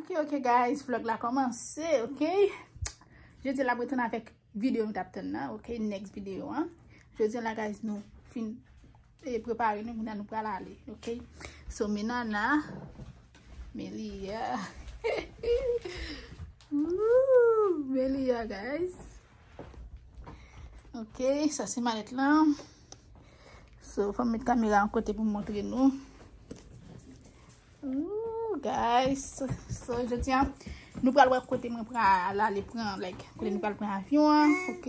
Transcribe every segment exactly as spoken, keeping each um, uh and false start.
Ok, ok, guys, vlog la kòmanse, ok? Jodi a, n ap retann avèk videyo nou t ap tann nan, ok? Next videyo, an. Jodi a la, guys, nou fin, eh, prepare nou, kounye a nou pral ale, ok? So, men Nana, men Lia. Woo, men Lia, guys. Ok, sa se malèt lan. So, fò m met kamera yon kote pou m montre nou. Ooh, guys. So, jodi a, nou pral wè kote mwen pral ale pran, like, kote nou pral pran avyon an, ok?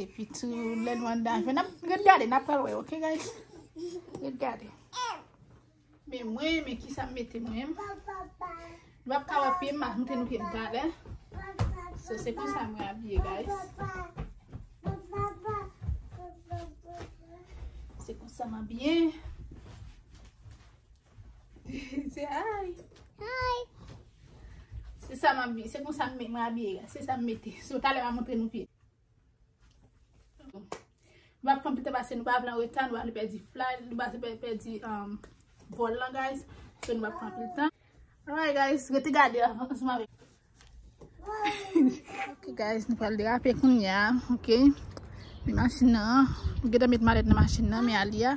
Epi tou, lè nou anndan avyon, n ap ret gade, n ap pral wè, ok, guys? Ret gade. Men mwen, men kisa m mete mwen menm. Nou ap ka wè pye m, m ap montre nou pye m talè. So, se konsa mwen abiye, guys. Se konsa m abiye. Se hi. Hi. Se sa m abiye, se konsa m, mwen abiye, guys. Se sa m mete. So, talè m ap montre nou pye. Nou ap pran pli tan paske nou pa vle an reta, nou pa vle pèdi flight, nou pa vle pè-, pèdi, um, vòl lan, guys. So, nou ap pran pli tan. Alright, guys, rete gade ansanm avèk. Ok, guys, nou pral derape kounye a, ok? Men machin nan, nou gentan met malèt nan machin nan, men Alia.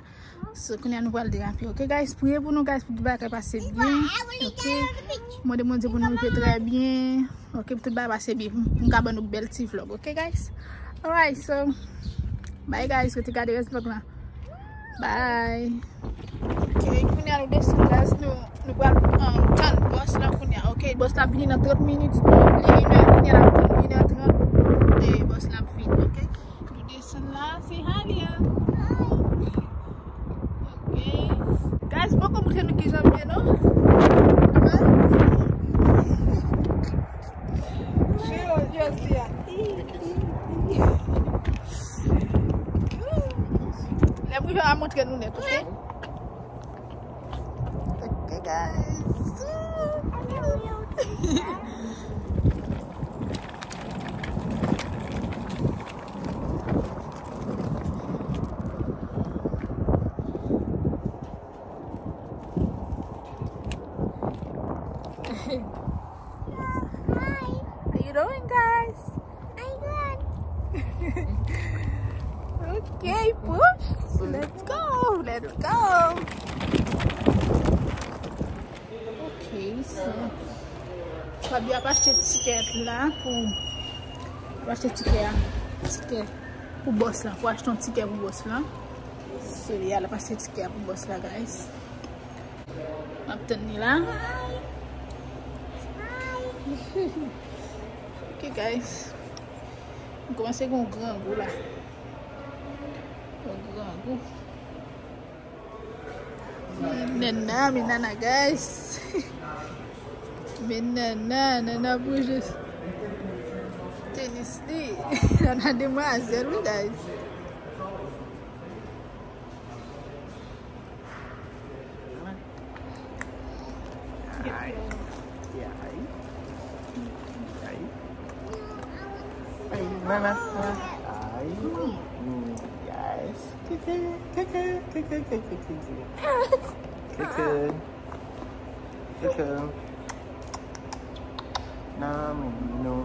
So, kounye a nou pral derape, ok, guys? Priye pou nou, guys, pou tout bagay pase byen, ok? Mande Bondye pou nou rive trè byen. Ok, pou tout bagay pase byen, pou m ka ban nou bèl ti vlog, ok, guys? Alright, so, bye, guys, rete gade rès vlog lan. Bye. Ok, kounye a nou desann, guys, nou, nou pral, um, tann bòs la kounye a, ok? Bòs la ap vini nan trant minit. Li inè, kounye a l ap tann inè trant. E bòs la ap vini, ok? Nou desann la, say hi, Lia. Ok. Guys, m poko montre nou kijan m ye, non? Lè m rive, m a montre nou nèt, ok? Ok, guys. Hi. How you doing, guys? I'm good. Ok, push. Let's go. Let's go. Ok, so Fabio ap achte tikèt la pou, ap achte tikèt a, tikèt pou bòs la, pou achte yon tikèt pou bòs la. So, li al ap achte tikèt a pou bòs la, guys. M ap tann li la. Ok, guys. M kòmanse gen yon grangou la. Yon grangou. Nana, men Nana, guys. Men Nana, Nana bouje tenis li. Nana demwazèl, wi, guys. Ay. Ay. Ay. Ay, Nana, Nana. Ay. Mm, yes. Keke, keke, keke, keke, keke. Keke. Keke. Nan men nou.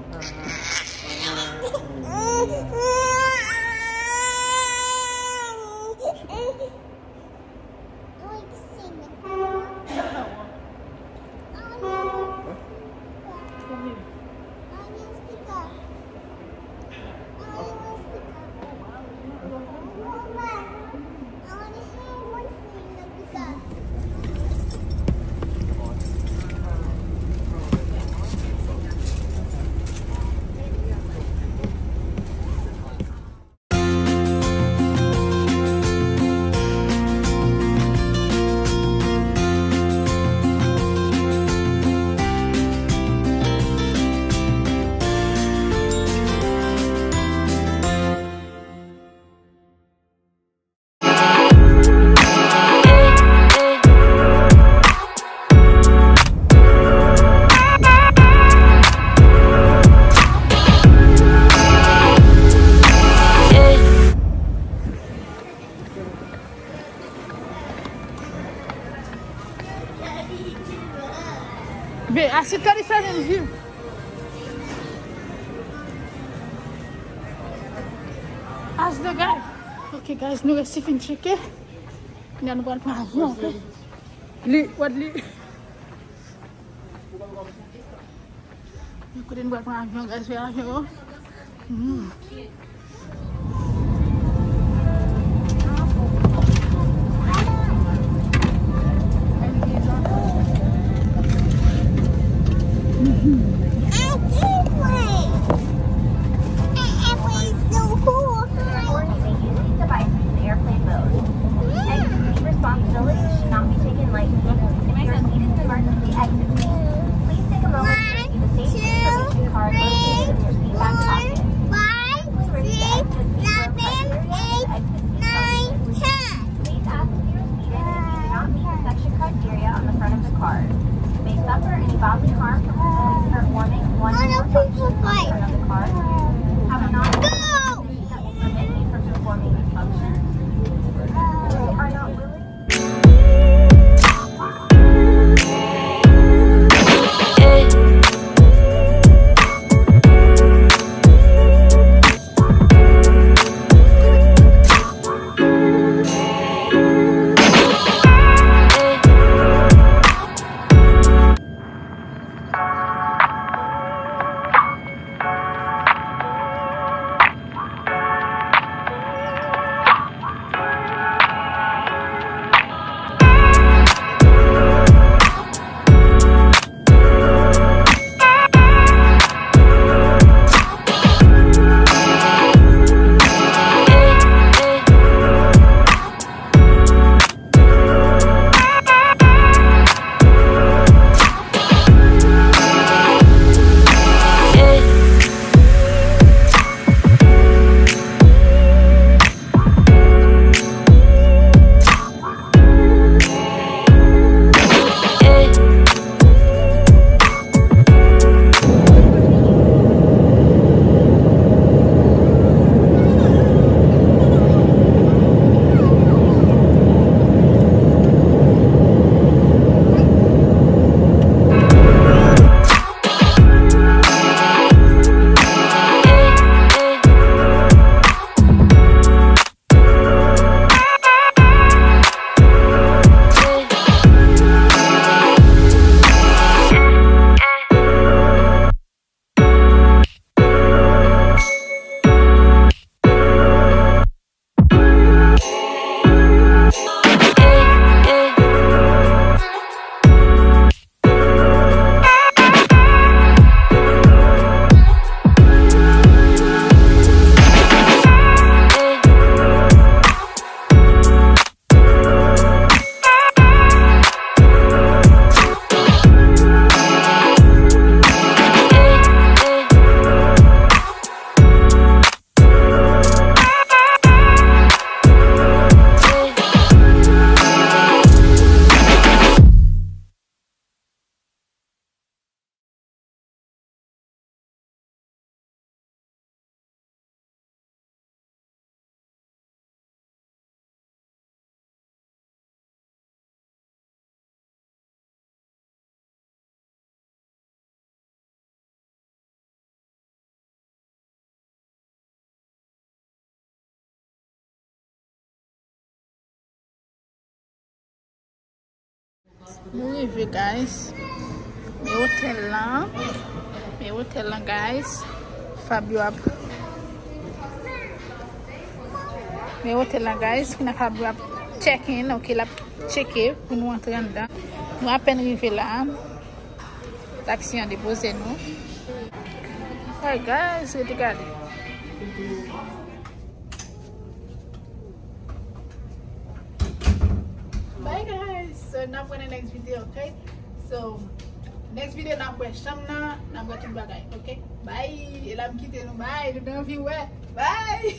Be, asit California, you. As the guy. Ok, guys, nou resi fin tcheke. Kounye a nou pral pran avyon, ok? Li, what li? Kote nou pral pran avyon, guys, fè avyon yo. Mm. Before using any devices in airplane mode, exit seat responsibilities should not be taken lightly. If you are seated in the emergency exit seat, please take a moment to review the safety information card located in your seat back pocket. Simply review the exit seat criteria and the exit seat policy. Please ask if you are seated if you do not meet the section criteria on the front of the card. You may suffer any bodily harm from performing one or more functions on the front of the card. Have a non- that will prevent you from performing these functions. If you are not willing Nou rive, guys. Men otèl lan. Men otèl lan, guys. Fabio ap Men otèl la, guys, kounye a Fabio ap check in, ok, l ap tcheke pou nou antre anndan. Nou apèn rive la. Taksi an depoze nou. Hey, guys, rete gade. Bye, guys. So, n ap wè nan next video, ok? So, next video, n ap wè chanm nan, n ap wè tout bagay, ok? Bye! E la m kite nou, bye! Nou te anvi wè. Bye!